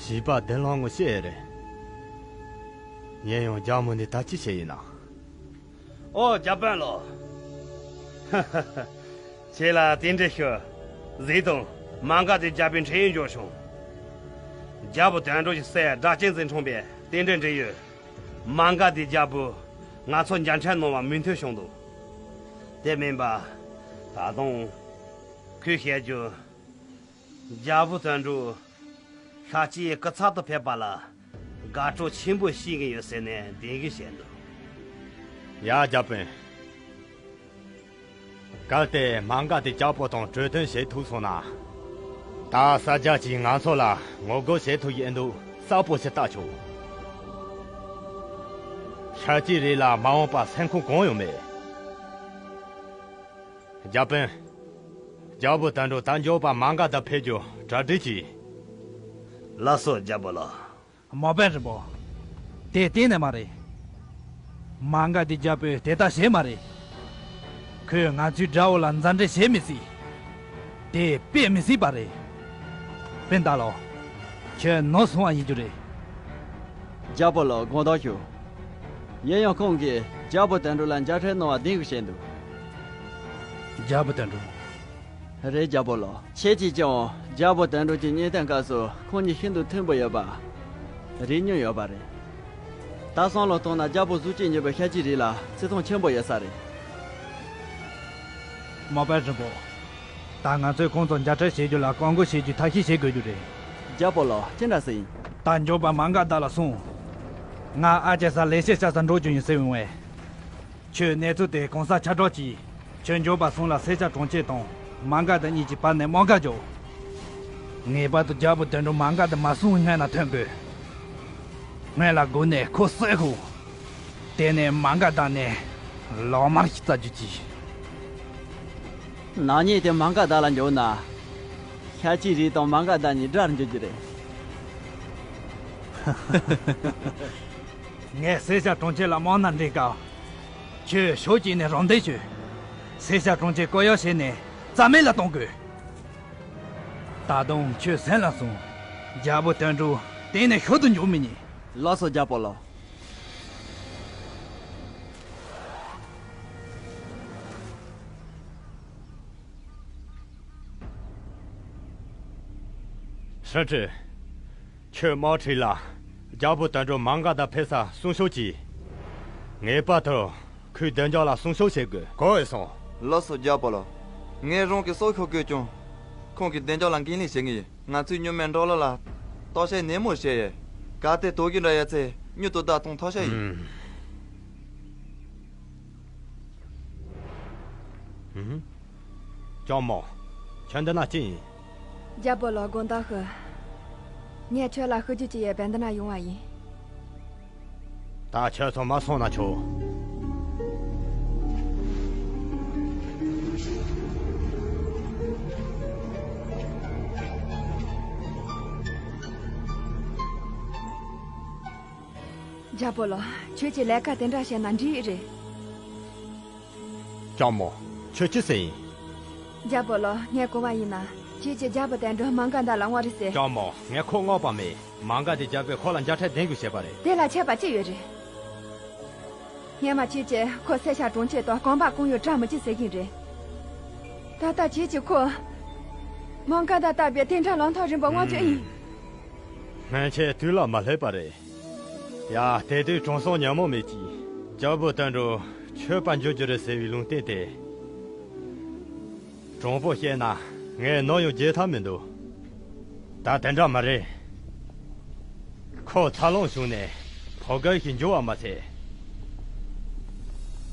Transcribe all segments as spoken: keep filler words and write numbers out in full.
བྱིས་པ་བདུན་ལྷག་ངོ་ཤེས་ཡོད་རེད། ཡིན་ཡང་རྒྱ་མོ་ནི་ད་ཅི་བྱས་ཡིན་ན། ཨོ་རྒྱ་དཔོན་ལགས། ཁྱེད་ལ་རྟེན་འབྲེལ་ཞུ། གཟིགས་དང་། མ་འགལ་ལྡན་རྒྱལ་པོའི་འཕྲིན་ཡིག་འབྱོར་བྱུང་། རྒྱལ་པོ་དོན་གྲུབ་ཀྱི་སྲས་སྒྲ་གཅན་འཛིན་ཁྲོང་པས་རྟེན་འབྲེལ་འགྲིག་ཡོད། མ་འགལ་ལྡན་རྒྱལ་པོས་ང་ཚོ་མཇལ་འཕྲད་གནང་བར་མོས་མཐུན་བྱུང་འདུག་དེ་མིན་པ། ད་དུང་། ཁོས་བཤད་རྒྱུ། རྒྱལ་པོ་དོན་གྲུབ། ཤཱཀྱའི་སྐུ་ཚབ་ཏུ་ཕེབས་པ་ལ་དགའ་སྤྲོ་ཆེན་པོ་བྱེད་ཀྱི་ཡོད་ཟེར་ནས་གདེང་གི་བཤད་འདུག་ཡ་རྒྱ་དཔོན། གལ་ཏེ་མ་འགལ་ལྡན་རྒྱལ་པོ་དང་གྲོས་བསྟུན་བྱེད་ཐུབ་སོང་ན། ད་ས་རྒྱ་གྱིས་ང་ཚོ་ལ་ངོ་རྒོལ་བྱེད་ཐུབ་ཡིན་འདུག་གསལ་པོ་ཞིག་བལྟ་ཆོག་ཤཱཀྱའི་རིགས་ལ་མ་འོངས་པ་སེམས་ཁུར་གང་ཡང་མེད། རྒྱ་དཔོན། རྒྱལ་པོ་དོན་གྲུབ་ད་མགྱོགས་པར་མ་འགལ་ལྡན་ཕེབས་རྒྱུ་གྲ་སྒྲིག་གྱིས། ལགས་སོ་རྒྱལ་པོ་ལགས། མ་དཔོན་རིན་པོ། དེ་གཏན་ནས་མ་རེད། མ་འགལ་ལྡན་རྒྱལ་པོས་དེ་ལྟར་བྱེད་མ་རེད། ཁོས་ང་ཚོའི་དགྲ་བོ་ལ་མཛའ་འབྲེལ་བྱེད་མི་སྲིད། དེ་དཔེ་མི་སྲིད་པ་རེད། སྤུན་ཟླ་ལགས། ཁྱོད་ནོར་སོང་བ་ཡིན་རྒྱུ་རེད། རྒྱལ་པོ་ལགས་དགོངས་དག་ཞུ། ཡིན་ཡང་ཁོང་གིས་རྒྱལ་པོ་དོན་གྲུབ་ལ་མཇལ་འཕྲད་གནང་བར་གདེང་གི་བྱས་འདུག་རྒྱལ་པོ་དོན་གྲུབ། རེད་རྒྱལ་པོ་ལགས། ཁྱེད་ཀྱིས་ཀྱང་རྒྱལ་པོ་དོན་གྲུབ་ཀྱི་གཉེན་སྟོན་སྐབས་སུ་ཁོང་གཉིས་ཤིན་ཏུ་མཐུན་པོ་ཡོད་པ་རིག་མྱོང་ཡོད་པ་རེད། ད་བསམ་བློ་བཏང་ན་རྒྱལ་པོ་གཟུགས་ཅན་གཉིས་པོས་ཤཱཀྱའི་རིགས་ལ་བརྩི་མཐོང་ཆེན་པོ་ཡོད་ས་རེད། མ་དཔོན་རིན་པོ། ད་ང་ཚོས་ཁོང་ཚོ་མཇལ་འཕྲད་བྱེད་རྒྱུ་ལ་བཀག་འགོག་བྱེད་རྒྱུའི་ཐབས་ཤེས་བྱེད་དགོས་རྒྱུ་རེད། རྒྱལ་པོ་ལགས་ཅི་འདྲ་ཟེར་ཡིན། ད་མགྱོགས་པར་མ་འགལ་ལྡན་ལ་སོང་། ང་ཨ་ཅེ་ས་ལས་བྱེད་བྱ་ས་འགྲོ་རྒྱུ་ཡིན་ཟེར་འོང་བས། ཁྱོད་གནས་ཚུལ་དེ་གང་སར་ཁྱབ་བསྒྲགས་གྱིས། ཁྱོད་མགྱོགས་པར་སོང་ལ་སེར་སྐྱ་གྲོང་ཁྱེར་དང་མ་འགལ་ལྡན་གཉིས་ཀྱི་བར་ནས་དམག་སྒར་རྒྱོབ། ངེས་པར་དུ་རྒྱལ་པོ་དོན་གྲུབ་མ་འགལ་ལྡན་མ་སོང་བའི་སྔོན་ལ་ཐོན་དགོས། སྔོན་ལ་སྒོ་ནས་ཁོ་གསོད་དགོས། དེ་ནས་མ་འགལ་ལྡན་ནས་ལག་དམར་ཞིག་བཙལ་རྒྱུ་གྱིས། ནག་ཉེས་དེ་མ་འགལ་ལྡན་ལ་འཇོག་ན། ཤཱཀྱའི་རིགས་དང་མ་འགལ་ལྡན་གཉིས་དགྲར་འགྱུར་རྒྱུ་རེད། ངས་སེར་སྐྱ་གྲོང་ཁྱེར་ལ་དམག་སྣ་འདྲེན་སྐབས། ཁྱོད་ཕྱོགས་གཅིག་ནས་རོགས་འདེགས་བྱོས། སེར་སྐྱ་གྲོང་ཁྱེར་བསྐོར་གཡོག་བྱས་ནས་རྩ་མེད་ལ་གཏོང་དགོས། ད་དུང་ཁྱོད་སེམས་ལ་ཟུངས། རྒྱལ་པོ་དོན་གྲུབ་གཏན་ནས་ཤོར་དུ་འཇུག་མི་ཉན། ལགས་སོ་རྒྱལ་པོ་ལགས། ཧྲི་ཁྲི། ཁྱོད་དམག་ཁྲིད་ལ་རྒྱལ་པོ་དོན་གྲུབ་མ་འགལ་ལྡན་ཕེབས་སར་སྲུང་སྐྱོབ་གྱིས། ངེས་པར་དུ་ཁོའི་བདེ་འཇགས་ལ་སྲུང་སྐྱོབ་བྱེད་དགོས། གོ་ཡི་སོང་། ལགས་སོ་རྒྱལ་པོ་ལགས། ངས་རང་གི་སྲོག་ཤོར་དགོས་ཀྱང་། ཁོང་གི་བདེ་འཇགས་ལ་འགན་ལེན་བྱེད་ངེས་ཡིན། ང་ཚོས་མྱུར་མེད་འབྲོག་གླིང་ལ་བརྟག་དཔྱད་ནན་མོ་བྱས་ཡོད། གལ་ཏེ་དོགས་གཞི་འདྲ་ཡོད་ཚེ་མྱུར་དུ་བརྡ་གཏོང་ཐབས་ཤེས་ཡིན། ཨུམ། ཨུམ། ལྕམ་མོ། ཁྱོད་འདི་ན་ཅི་ཡིན། རྒྱལ་པོ་ལགས་དགོངས་དག་ཞུ། ངས་ཁྱོད་ལ་ཞུ་རྒྱུ་ཅིག་ཡོད་པས་འདི་ན་ཡོང་བ་ཡིན། ད་ཁྱོད་ཚོ་མར་སོང་ན་ཆོག་རྒྱལ་པོ་ལགས། ཁྱོད་ཀྱིས་ལས་ཀ་དེ་འདྲ་བྱས་ན་འགྲིག་རེད། ལྕམ་མོ། ཁྱོད་ཅི་ཟེར་ཡིན། རྒྱལ་པོ་ལགས། ངས་གོ་བ་ཡིན་ན། ཁྱེད་ཀྱིས་རྒྱལ་པོ་དོན་གྲུབ་མ་འགལ་ལྡན་ལ་དབང་རིས་ཟེར། ལྕམ་མོ། ངས་ཁོ་མངགས་པ་མེད། མ་འགལ་ལྡན་རྒྱལ་པོས་ཁོ་ལ་མཇལ་འཕྲད་གདེང་དགོས་བྱས་པ་རེད། དེ་ལ་ཆད་པ་ཅི་ཡོད་རེད། སྔོན་མ་ཁྱེད་ཀྱིས་ཁོ་སེར་སྐྱ་གྲོང་ཁྱེར་དང་རྐང་པ་གང་ཡོད་བཀྲ་མི་ཤིས་ཟེར་གྱིན་རེད། ད་ལྟ་ཁྱེད་ཀྱིས་ཁོ་མ་འགལ་ལྡན་ལྟ་བུའི་དེ་འདྲ་ལམ་ཐག་རིང་པོ་མངགས་རྒྱུ་ཨེ་ཡིན། སྔོན་ཆད་དུས་ལ་མ་སླེབས་པ་རེད། ཡ། དེ་དུས་དྲང་སྲོང་ཉོན་མོངས་མེད་ཀྱིས་རྒྱལ་པོ་དོན་གྲུབ་ཆོས་པ་འགྱུར་རྒྱུ་རེད་ཟེར་བའི་ལུང་བསྟན་དེ། དྲང་པོ་བཤད་ན་ངས་ནམ་ཡང་བརྗེད་ཐབས་མི་འདུག་ད་དེ་འདྲ་མ་རེད། ཁོ་འཚར་ལོངས་བྱུང་ནས་ཕོ་རྒོད་ཞིག་འགྱུར་བ་མ་ཟད།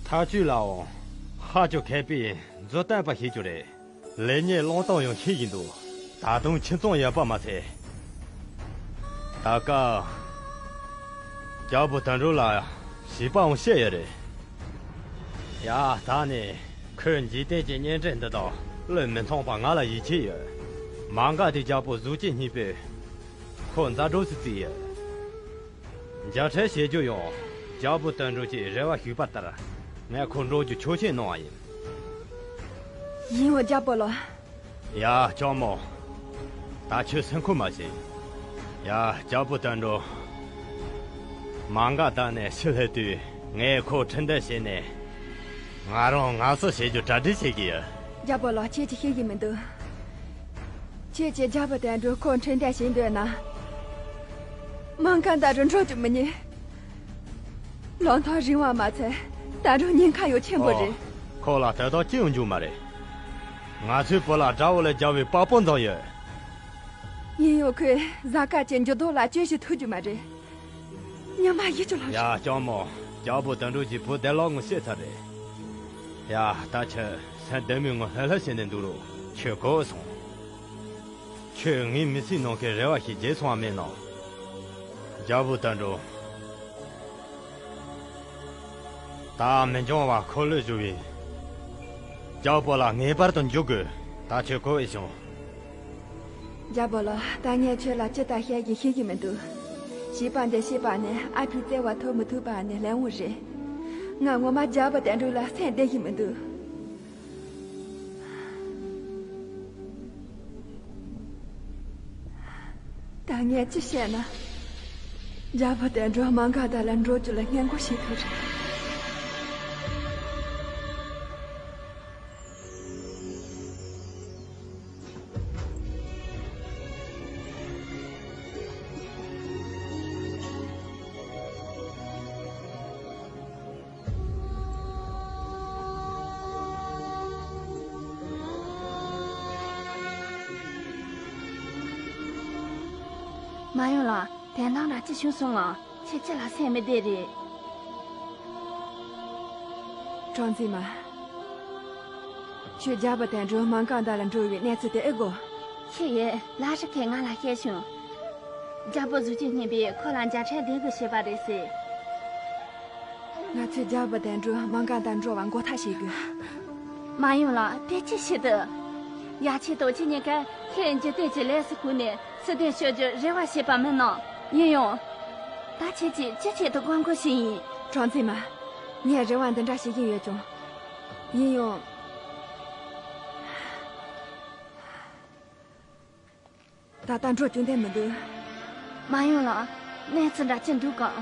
ཐག་གཅོད་ལའང་ཧ་ཅང་མཁས་པའི་མཛུབ་སྟོན་པ་ཞིག་ཀྱང་རེད། ལེགས་ཉེས་བླང་སྟངས་ཡང་ཤེས་ཀྱི་འདུག་ད་དུང་ཁྱིམ་ཚང་ཡོད་པ་མ་ཟད། ད་སྐབས་རྒྱལ་པོ་དོན་གྲུབ་ལ་བྱིས་པའང་བཤད་ཡོད་རེད། ཡ། ད་ནི་ཁོས་འཇིག་རྟེན་གྱི་གཉེན་འབྲེལ་འདི་དག་བློས་མི་ཐོངས་པ་ང་ལ་ཡིད་ཆེས་ཡོད། མ་འགལ་ལྡན་རྒྱལ་པོ་གཟུགས་ཅན་གཉིས་པོས་ཁོ་མཛའ་གྲོགས་སུ་བརྩིས་ཡོད། མཇལ་འཕྲད་བྱེད་རྒྱུ་ཡང་རྒྱལ་པོ་དོན་གྲུབ་ཀྱིས་རེ་བ་ཞུས་པ་ལྟར་ངས་ཁོ་འགྲོ་རྒྱུ་ཆོག་མཆན་གནང་བ་ཡིན། ཡིན་འོ་རྒྱལ་པོ་ལགས། ཡ། ལྕམ་མོ། ད་ཁྱོད་སེམས་ཁུར་མ་བྱེད། ཡ། རྒྱལ་པོ་དོན་གྲུབ། མ་འགའ་ད་ནས་ཕྱི་སླེབས་དུས་ངས་ཁོ་ཁྲིད་འདེད་བྱས་ནས། ང་རང་ངལ་གསོ་བྱེད་རྒྱུ་གྲ་སྒྲིག་བྱེད་ཀྱི་ཡོད། རྒྱལ་པོ་ལགས། ཁྱེད་ཀྱིས་ཤེས་ཀྱི་མི་འདུག་ཁྱེད་ཀྱིས་རྒྱལ་པོ་དོན་གྲུབ་ཁོ་ཁྲིད་འདེད་བྱེད་འདོད་ན། མ་འགའ་ད་རུ་འགྲོ་རྒྱུ་མི་ཉན། ལམ་ཐག་རིང་བ་མ་ཚད་ད་རུང་ཉེན་ཁ་ཡང་ཆེན་པོ་རེད། ཨོ། ཁོ་ལ་དེ་དག་ཅི་ཡང་འཇུག་མ་རེད། ང་ཚོའི་བུ་ལ་དགྲ་བོ་ལས་རྒྱལ་བའི་དཔའ་བོ་འཛོམས་ཡོད། ཡིན་ཡང་ཁོས་གཟའ་སྐར་གྱི་འགྱུར་ལྡོག་ལ་སྐྱོན་ཞིག་ཐུག་རྒྱུ་མ་རེད། ཉི་མ་ཡིད་ཀྱི་ལྷག་ཡ། ལྕམ་མོ། རྒྱལ་པོ་དོན་གྲུབ་ཀྱི་བུ་བདེ་ལགས་ངོ་ཤེས་ཚར་རེད། ཡ། ད་ཁྱེད་སེམས་བདེ་མོའི་ངང་ལྷོད་ལྷོད་བྱས་ནས་འདུག་རོགས། ཁྱོད་གོ་སོང་། ཁྱོད་ངའི་མི་ཚེའི་ནང་གི་རེ་བ་ཞིག་བརྗེད་སོང་བ་མིན་ནམ། རྒྱལ་པོ་དོན་གྲུབ། ད་མི་འགྱང་བར་འཁོར་ལོས་སྒྱུར་བའི་རྒྱལ་པོ་ལ་ངེས་པར་དུ་འཇུག་དགོས། ད་ཁྱོད་གོ་ཡི་བྱུང་། རྒྱལ་པོ་ལགས། ད་ངས་ཁྱོད་ལ་ཅི་ལྟར་བཤད་ཀྱི་ཤེས་ཀྱི་མི་འདུག་བྱིས་པ་འདི་ཤེས་པ་ནི་ཨ་ཕའི་བརྩེ་བ་ཐོབ་མི་ཐུབ་པ་ནི་ལན་འོང་རེད། ང་ངོ་མ་རྒྱལ་པོ་དོན་གྲུབ་ལ་སེམས་བདེ་གི་མི་འདུག་ད་ངས་ཅི་བཤད་ན། རྒྱལ་པོ་དོན་གྲུབ་མ་འགའ་ད་ལ་འགྲོ་རྒྱུ་ལ་སྔོན་འགོག་བྱེད་ཐུབ་རེད། མ་ཡུམ་ལགས། དོན་དག་འདྲ་ཅིག་བྱུང་སོང་ངམ། ཁྱེད་ཅི་ལ་སེམས་མི་བདེ་རེད། གྲོང་འཛིན་མ། ཁྱོད་རྒྱལ་པོ་དོན་གྲུབ་མ་འགའ་ད་ལ་འགྲོ་བའི་གནས་ཚུལ་དེ་ཨེ་གོ། ཤེས་ཡོད། ལགས་རི་ཁས་ང་ལ་བཤད་བྱུང་། རྒྱལ་པོ་གཟུགས་ཅན་བསྙེན་པས་ཁོ་ལ་མཇལ་འཕྲད་འདི་དགོས་བྱས་པ་རེད་ཟེར། ང་ཚོས་རྒྱལ་པོ་དོན་གྲུབ་མ་འགའ་ད་འགྲོ་བར་འགོག་ཐབས་བྱེད་དགོས། མ་ཡུམ་ལགས། དེ་ཅི་བྱེད་དུ། ཡ། ཁྱེད་དང་ཁྱེད་གཉིས་ཀས་ཁྱེད་འཇིག་རྟེན་གྱི་ལས་སུ་བཀོལ་ནས་སྲིད་དོན་སྐྱོང་རྒྱུར་རེ་བ་བྱས་པ་མིན་ནམ། ཡིན་ཡང་། ད་ཁྱེད་ཀྱིས་ཅི་བྱེད་དུ་དགོངས་དགོངས་ཤིག་ཡིན། གྲོང་འཛིན་མ། ངས་རེ་བ་འདི་འདྲ་བྱེད་ཀྱིན་ཡོད་ཀྱང་། ཡིན་ཡང་། ད་ལྟ་འགྲོ་རྒྱུ་འདི་མི་འདུག་མ་ཡུམ་ལགས། གནས་ཚུལ་འདྲ་ཅི་འདུག་གམ།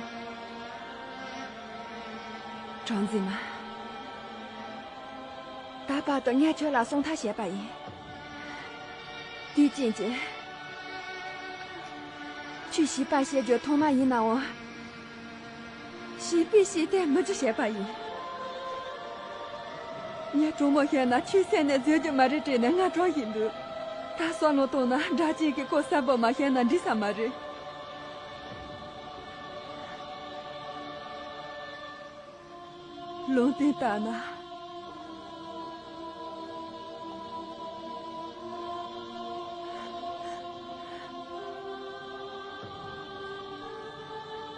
གྲོང་འཛིན་མ། ད་བར་དུ་ངས་ཁྱོད་ལ་གསུང་ཐབས་བྱས་པ་ཡིན། དུས་རྒྱུན་གྱི། ཁྱོད་བྱིས་པ་བྱེད་རྒྱུ་ཐོག་མ་ཡིན་ནའང་། བྱིས་པའི་ཤེས་ལྟ་མི་བྱེད་བྱས་པ་ཡིན། ངས་དྲང་མོ་བཤད་ན་ཁྱོད་སེམས་ནས་བཟོད་རྒྱུ་མ་རེད་དྲན་ནས་ང་གྲོངས་བཞིན་འདུག་ད་བསམ་བློ་བཏང་ན་སྒྲ་གཅན་གྱིས་ཁོ་གསལ་པོ་མ་བཤད་ན་འགྲིག་ས་མ་རེད། ལུང་བསྟན་ལྟར་ན།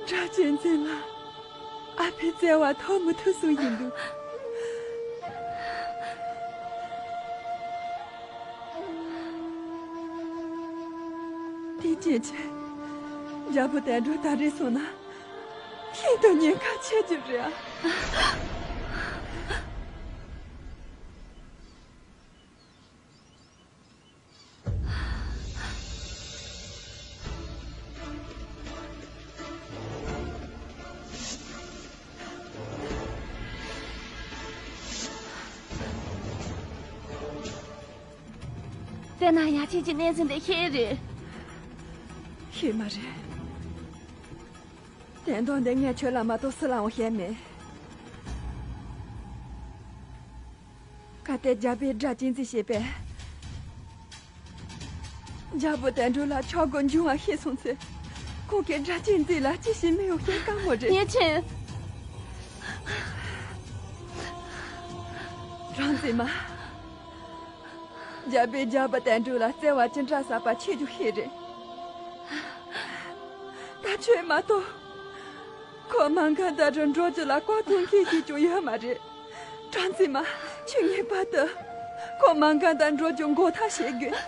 སྒྲ་གཅན་འཛིན་ལ་ཨ་ཕའི་བརྩེ་བ་ཐོབ་མི་ཐུབ་གསུངས་བཞིན་འདུག་དེ་རྐྱེན་གྱིས་རྒྱལ་པོ་དོན་གྲུབ་ད་རེས་སོང་ན། ཤིན་ཏུ་ཉེན་ཁ་ཆེ་རྒྱུ་རེད་ཨ། དེ་ན་ཡ་ཆེན་གྱི་གནས་ཚུལ་འདི་ཤེས་རེད། ཤེས་མ་རེད། བསྟན་དོན་འདི་ངས་ཁྱོད་ལ་མ་གཏོགས་སུ་ལའང་བཤད་མེད། གལ་ཏེ་རྒྱལ་པོས་སྒྲ་གཅན་འཛིན་བྱས་པས། རྒྱལ་པོ་དོན་གྲུབ་ལ་ཆག་སྒོ་འབྱུང་བ་ཤེས་སོང་ཚེ། ཁོང་གིས་སྒྲ་གཅན་འཛིན་ལ་ཅི་ཞིག་སྨྲས་ཡོང་ཤེས་དཀའ་མོ་རེད། ཡ་ཆེན། གྲོང་འཛིན་མ། རྒྱལ་པོས་རྒྱལ་པོ་དོན་གྲུབ་ལ་བརྩེ་བ་ཅི་འདྲ་ཟབ་པ་ཁྱེད་ཀྱིས་ཤེས་རེད། ད་ཁྱོད་མ་གཏོགས། ཁོ་མ་འགའ་ད་རུ་འགྲོ་རྒྱུ་ལ་བཀའ་གཏོང་མཁན་ཞིག་ཀྱང་ཡོད་མ་རེད། གྲོང་འཛིན་མ། ཁྱོད་ངེས་པར་དུ། ཁོ་མ་འགའ་ད་འགྲོ་རྒྱུ་འགོག་ཐབས་བྱེད་དགོས།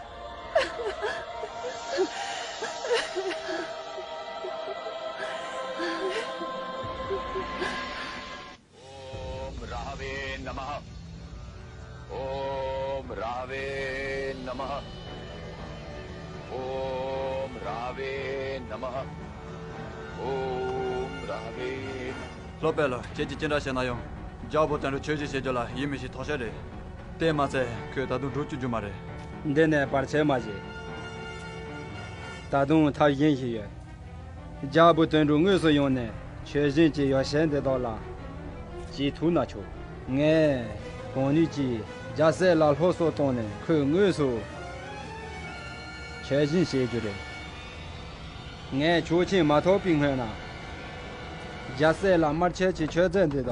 ॐ राहवे नमः। ॐ राहवे नमः। ॐ राहवे नमः। ॐ रावे। སློབ་དཔོན་ལགས། ཁྱེད་ཀྱིས་ཅི་འདྲ་བྱས་ན་ཡང་རྒྱལ་པོ་དོན་གྲུབ་ཆོས་སྦྱིན་བྱེད་རྒྱུ་ལ་ཡིད་མི་ཆེས་ཐག་ཆོད་རེད། དེ་མ་ཚད་ཁོས་ད་དུང་འགྲོ་བཅུག་རྒྱུ་མ་རེད། འདི་ནས་བར་ཆད་མ་བྱེད། ད་དུང་ཐབས་གཞན་ཞིག་ཡོད། རྒྱལ་པོ་དོན་གྲུབ་དངོས་སུ་ཡོང་ནས་ཆོས་སྦྱིན་གྱི་ཡོ་བྱད་འདི་དག་ལ་ཅིག་ཐུག་ན་ཆོག་ངས་གང་ནུས་ཀྱིས་རྒྱལ་སྲས་ལ་སློབ་གསོ་བཏང་ནས་ཁོས་དངོས་སུ་ཆོས་སྦྱིན་བྱེད་རྒྱུ་རེད། ངས་ཆོག་མཆན་མ་ཐོབ་པའི་སྔོན་ན་རྒྱལ་སྲས་ལ་དམར་ཁྱེར་གྱི་མཆོད་རྫས་འདི་དག་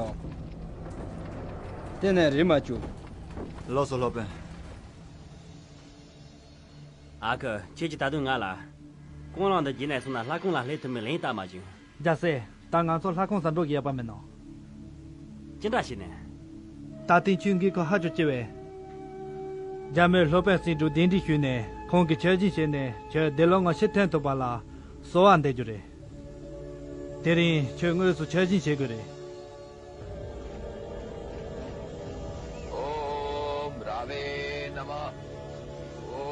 གཏན་ནས་རེག་མ་བཅུག་ལགས་སོ་སློབ་དཔོན། ཨ་ཁུ། ཁྱེད་ཀྱིས་ད་དུང་ང་ལ་ཀུན་སློང་འདི་བརྗེད་ནས་སོང་ན་ལྷ་ཁང་ལ་སླེབས་ཐུབ་མིན་ལན་བཏབ་མ་བྱུང་། རྒྱལ་སྲས། ད་ང་ཚོ་ལྷ་ཁང་ཟ་འགྲོ་གི་ཡོད་པ་མིན་ནོ། ཅི་འདྲ་བྱས་ནས། ད་ཐེངས་ཁྱོད་འགན་ཁུར་ཧ་ཅང་ཆེ་བས། རྒྱ་མོས་སློབ་དཔོན་སྲིད་སྒྲུབ་གདན་འདྲེན་ཞུས་ནས་ཁོང་གིས་ཆོས་སྦྱིན་བྱས་ནས་ཁྱོད་འདི་ལོ་ངོ་ཤེས་ཐོན་ཐུབ་པ་ལ་གསོལ་བ་འདེབས་རྒྱུ་རེད། དེ་རིང་ཁྱོད་དངོས་སུ་ཆོས་སྦྱིན་བྱེད་དགོས་རེད། ॐ रावे नमः। ॐ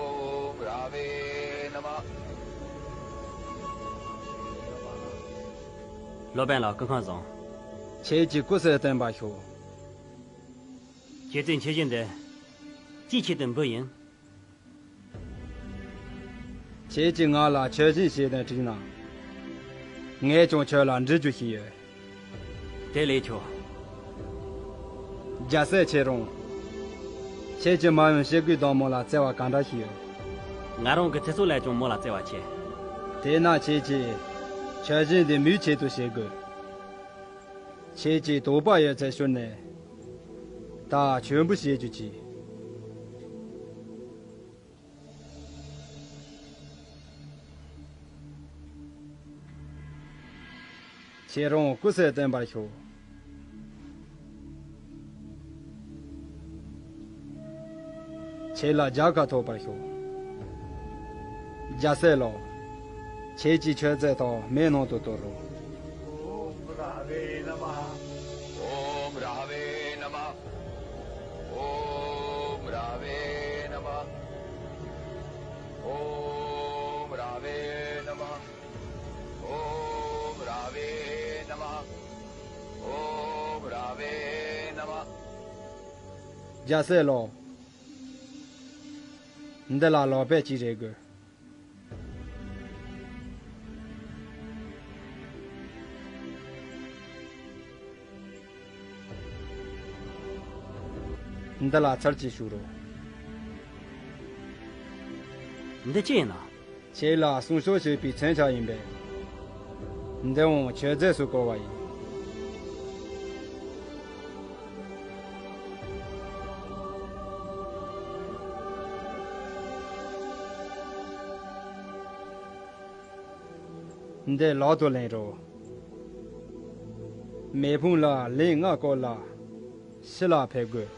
रावे नमः। སློབ་དཔོན་ལགས། སྐུ་ཁམས་བཟང་། ཁྱེད་ཀྱི་སྐུ་ཚེ་བརྟན་པར་ཤོག་ཁྱེད་ཚོས་མཆོད་སྦྱིན་འདི་ཅིའི་ཆེད་དུ་འབུལ་ཡིན། ཁྱེད་ཀྱིས་ང་ལ་ཆོས་སྦྱིན་བྱེད་དོན་དྲིས་ན། ངས་ཀྱང་ཁྱོད་ལ་འདྲི་རྒྱུ་ཞིག་ཡོད། དེ་ལས་ཆོག་རྒྱལ་སྲས། ཁྱེད་རང་། ཁྱེད་ཀྱི་མ་ཡུམ་ཞི་རྒོལ་དང་མོ་ལ་བརྩེ་བ་ག་འདྲ་ཞིག་ཡོད། ང་རང་གི་ཚེ་སྲོག་ལས་ཀྱང་མོ་ལ་བརྩེ་བ་ཆེ། དེས་ན་ཁྱེད་ཀྱིས་ཆོས་སྦྱིན་འདི་མོའི་ཆེད་དུ་བྱེད་དགོས། ཁྱེད་ཀྱིས་དོགས་པ་ཡོད་ཚད་བསྐྱུར་ནས་ད་མཆོད་འབུལ་བྱེད་རྒྱུ་གྱིས། ཁྱེད་རང་སྐུ་ཚེ་བརྟན་པར་ཤོག་ཁྱེད་ལ་རྒྱལ་ཁ་ཐོབ་པར་ཤོག་རྒྱལ་སྲས་ལགས། ཁྱེད་ཀྱི་མཆོད་རྫས་དག་མེ་ནང་དུ་གཏོར་རོགས། ཨོཾ་ར་ཝེ་ན་མ་ཧ། ཨོཾ་ར་ཝེ་ན་མ་ཧ། ཨོཾ་ར་ཝེ་ན་མ་ཧ། ཨོཾ་ར་ཝེ་ན་མ་ཧ། ཨོཾ་ར་ཝེ་ན་མ་ཧ། ཨོཾ་ར་ཝེ་ན་མ་ཧ། རྒྱལ་སྲས་ལགས། འདི་ལ་ལག་པས་ཅིག་རེག་དགོས། འདི་ལ་ཚར་གཅིག་བྱུག་རོགས། འདི་ཅི་ཡིན་ནམ། ཁྱེད་ལ་སྲུང་སྐྱོབ་བྱེད་པའི་མཚོན་ཆ་ཡིན་པས། འདིའང་མཆོད་རྫས་སུ་བཀུར་བ་ཡིན། འདི་ལག་ཏུ་ལེན་རོགས། མེ་ཕུང་ལ་ལན་ལྔ་བསྐོར་ལ། ཕྱི་ལ་ཕེབས་དགོས།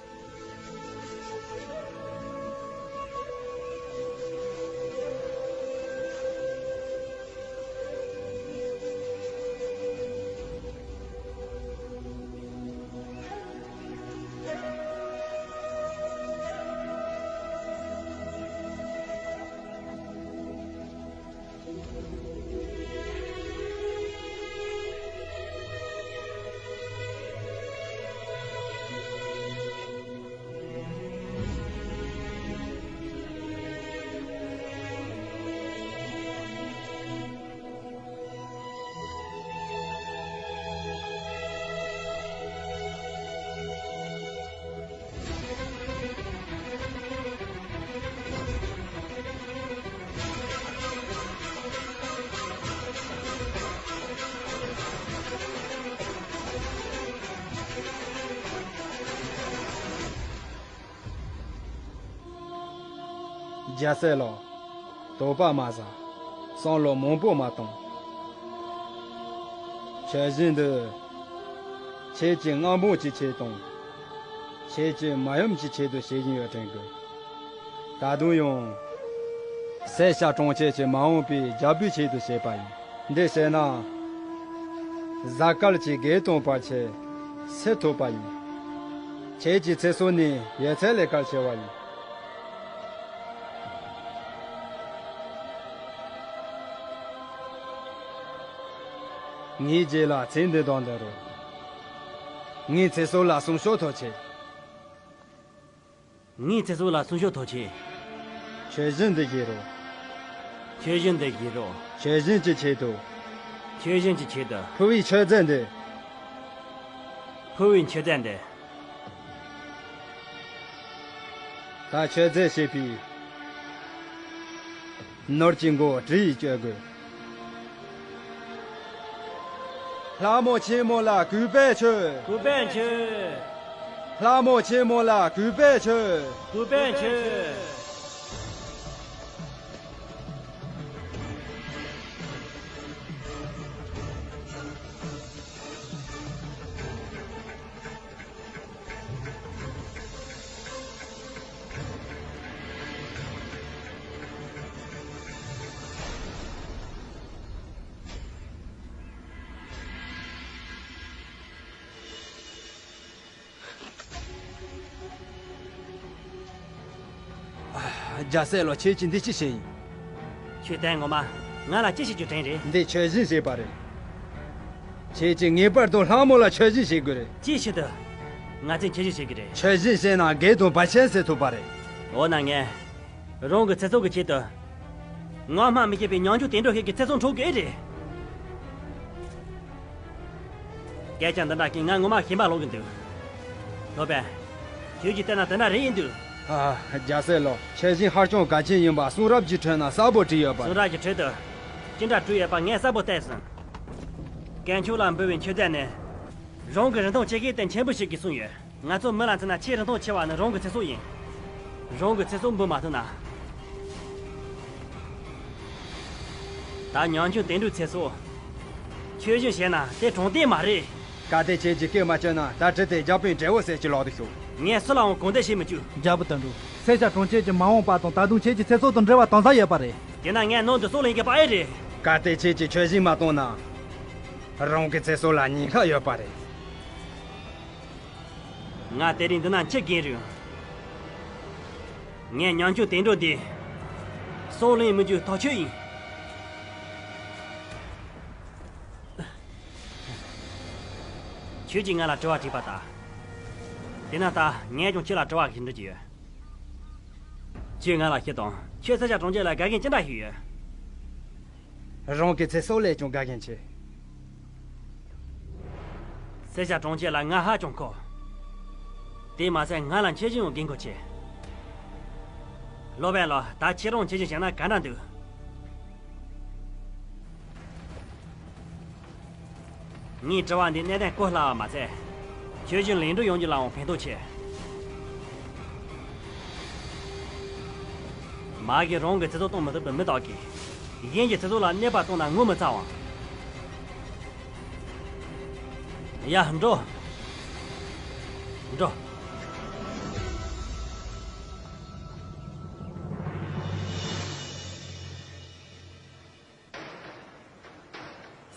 རྒྱལ་སྲས་ལགས། དོགས་པ་མ་ཟ། བསམ་བློ་མང་པོ་མ་གཏོང་། ཆོས་སྦྱིན་འདི། ཁྱེད་ཀྱི་མངའ་འབངས་ཀྱི་ཆེད་དང་། ཁྱེད་ཀྱི་མ་ཡུམ་གྱི་ཆེད་དུ་བྱེད་བཞིན་ཡོད་དྲན་དགོས། ད་དུང་ཡང་། སེར་སྐྱ་གྲོང་ཁྱེར་གྱི་མ་འོངས་པའི་རྒྱལ་པོའི་ཆེད་དུ་བྱས་པ་ཡིན། འདི་བྱས་ན། གཟའ་སྐར་གྱི་བགེགས་དང་བར་ཆད་སེལ་ཐུབ་པ་ཡིན། ཁྱེད་ཀྱི་ཚེ་སྲོག་ནི་ཡོད་ཚད་ལས་གལ་ཆེ་བ་ཡིན། ངའི་རྗེས་ལ་ཚེ་འདི་དང་འདི་རུ། ངའི་ཚེ་སྲོག་ལ་སྲུང་སྐྱོབ་ཐོབ་ཆེད། ངའི་ཚེ་སྲོག་ལ་སྲུང་སྐྱོབ་ཐོབ་ཆེད། ཆོས་བཞིན་འདི་བཞེས་རོགས། ཆོས་བཞིན་འདི་བཞེས་རོགས། ཆོས་བཞིན་གྱི་ཆེད་དུ། ཆོས་བཞིན་གྱི་ཆེད་དུ། ཕུལ་བའི་མཆོད་རྫས་འདི། ཕུལ་བའི་མཆོད་རྫས་འདི། ད་མཆོད་རྫས་བྱེད་པའི་ནོར་གྱི་མགོ་བྲི་ཡིས་གཅོད་དགོས། ལྷ་མོ་ཆེན་མོ་ལ་གུས་པས་མཆོད། གུས་པས་མཆོད། ལྷ་མོ་ཆེན་མོ་ལ་གུས་པས་མཆོད། གུས་པས་མཆོད། རྒྱལ་སྲས་ལགས། ཁྱེད་ཀྱིས་འདི་ཅི་བྱས་ཡིན། ཁྱོད་ད་ངོ་མ་ང་ལ་ཅི་བྱེད་རྒྱུ་དྲན་རེད། འདི་ཆོས་བཞིན་བྱས་པ་རེད། ཁྱེད་ཀྱིས་ངེས་པར་དུ་ལྷ་མོ་ལ་ཆོས་བཞིན་བྱེད་དགོས་རེད། ཅིའི་ཕྱིར་དུ། ང་ཚོས་ཆོས་བཞིན་བྱེད་ཀྱི་རེད། ཆོས་བཞིན་བྱས་ན་དགེ་དང་བར་ཆད་སེལ་ཐུབ་པ་རེད། འོ་ན་ངས། རང་གི་ཚེ་སྲོག་གི་ཆེད་དུ། ངོ་མ་མི་ཤེས་པའི་ཉམ་ཆུང་དུད་འགྲོ་ཞིག་གི་ཚེ་སྲོག་འཕྲོག་གི་རེད། སྐད་ཆ་འདི་འདྲ་གིས་ང་ངོ་མ་ཞེན་པ་ལོག་གི་འདུག་ལྷོ་པན། ཁྱོད་ཀྱིས་བལྟས་ན་དེ་འདྲ་རེད་ཡིན་དུས། ཨ། རྒྱལ་སྲས་ལགས། ཆོས་བཞིན་ཧ་ཅང་གལ་ཆེན་ཡིན་པ་གསུང་རབ་ཀྱི་ཁྲོད་ན་གསལ་པོ་བྲིས་ཡོད་པ། གསུང་རབ་ཀྱི་ཁྲོད་དུ་ཅི་འདྲ་བྲིས་ཡོད་པ་ངས་གསལ་པོ་བལྟས་སོང་། དཀོན་མཆོག་ལ་འབུལ་བའི་མཆོད་རྫས་ནི། རང་གི་རིན་ཐང་ཆེ་ཤོས་དེ་མཁན་པོ་ཞིག་གིས་གསུངས་ཡོད། ང་ཚོ་མི་ལ་མཚོན་ན་ཆེས་རིན་ཐང་ཆེ་བ་ནི་རང་གི་ཚེ་སྲོག་ཡིན། རང་གི་ཚེ་སྲོག་འབུལ་མ་ཐུབ་ན། ད་ཉམ་ཆུང་དུད་འགྲོའི་ཚེ་སྲོག་ཆོས་བཞིན་བྱས་ན་དེ་དྲང་བདེན་མ་རེད། གལ་ཏེ་ཁྱེད་ཀྱིས་སྐད་མ་བཅོས་ན། ད་བྲིས་ཏེ་རྒྱལ་པོའི་བྲེ་བོ་ཟེར་གྱི་ལག་ཏུ་ཤོག་ངས་སུ་ལའང་གུང་བསྟེན་བྱེད་མི་བཅུག་རྒྱལ་པོ་དོན་གྲུབ། སེར་སྐྱ་གྲོང་ཁྱེར་གྱི་མ་འོངས་པ་དང་ད་དུང་ཁྱེད་ཀྱི་ཚེ་སྲོག་དང་འབྲེལ་བ་དམ་ཟབ་ཡོད་པ་རེད། དེས་ན་ངས་ནང་དུ་སྲོག་ལེན་གྱི་པ་ཨེ་རེད། གལ་ཏེ་ཁྱེད་ཀྱིས་ཆོས་བཞིན་མ་བཏང་ན། རང་གི་ཚེ་སྲོག་ལ་ཉེན་ཁ་ཡོད་པ་རེད། ང་དེ་རིང་འདི་ན་འཆི་རྒན་རུང་། ངས་ཉམ་ཆུང་དུད་འགྲོ་འདི། སྲོག་ལེན་མི་རྒྱུ་ཐག་ཆོད་ཡིན། ཁྱོད་ཀྱིས་ང་ལ་དྲི་བ་དྲིས་པ་ལྟར། དེས་ན་ད་ངས་ཀྱང་ཁྱོད་ལ་དྲི་བ་ཞིག་འདྲི་རྒྱུ་ཡོད། ཁྱོས་ང་ལ་བཤད་དང་། ཁྱོད་སེར་སྐྱ་གྲོང་ཁྱེར་ལ་དགའ་མཁན་ཅི་འདྲ་ཞིག་ཡོད། རང་གི་ཚེ་སྲོག་ལས་ཀྱང་དགའ་མཁན་ཆེ། སེར་སྐྱ་གྲོང་ཁྱེར་ལ་ང་ཧ་ཅང་མཁོ། དེས་མ་ཟད་ང་ལ་ཆོས་བཞིན་ཡང་འགན་ཁུར་ཆེ། ལོ་པན་ལགས། ད་ཁྱེད་རང་ཆོས་བཞིན་བྱས་ན་ག་འདྲ་འདུག་ངའི་དྲི་བ་འདི་གནད་དོན་གོ་སླ་བ་མ་ཚད། ཆོས་བཞིན་ལེགས་འགྲུབ་ཡོང་རྒྱུ་ལའང་ཕན་ཐོགས་ཆེ། མ་གིར་རང་གི་ཚེ་སྲོག་གཏོང་མི་ཐུབ་པའི་མི་དག་གིས། གཞན་གྱི་ཚེ་སྲོག་ལ་གནོད་པ་བཏང་ན་ངོ་མི་ཚ་བ། ཡ། འགྲོ། འགྲོ།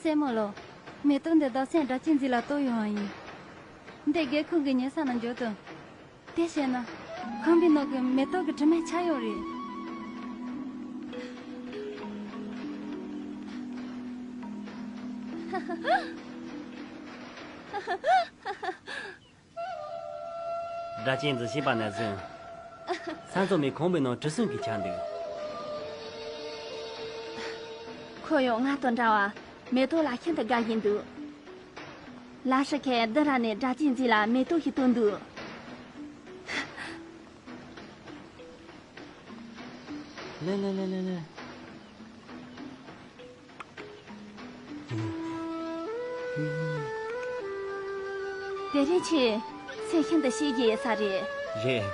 སྲས་མོ་ལགས། མེ་ཏོག་འདི་དག་སེང་སྒྲ་གཅན་འཛིན་ལ་གཏོར་ཡོང་བ་ཡིན། འདི་སྒེའུ་ཁུང་གི་ཉེ་ས་ན་འཇོག་དང་། དེ་བྱས་ན། ཁང་པའི་ནང་གི་མེ་ཏོག་གི་དྲི་མས་ཆགས་ཡོད་རེད། སྒྲ་གཅན་འཛིན་ཤེས་པ་ནས་བཟུང་། ས་མཚམས་མའི་ཁང་པའི་ནང་གྲུ་གསུམ་གྱིས་ཆགས་འདུག་ཁོ་ཡང་ང་དང་འདྲ་བར་མེ་ཏོག་ལ་ཤིན་ཏུ་དགའ་བཞིན་འདུག་ལ་ཧྲི་ཁས་འདི་ར་ནས་སྒྲ་གཅན་འཛིན་ལ་མེ་ཏོག་ཞིག་གཏོང་འདུག་ལེ་ལེ་ལེ་ལེ་ལེ། དེ་རིང་ཁྱེད་སེམས་ཤིན་ཏུ་གཤིས་ཀྱི་ཡོད་ས་རེད། རེད།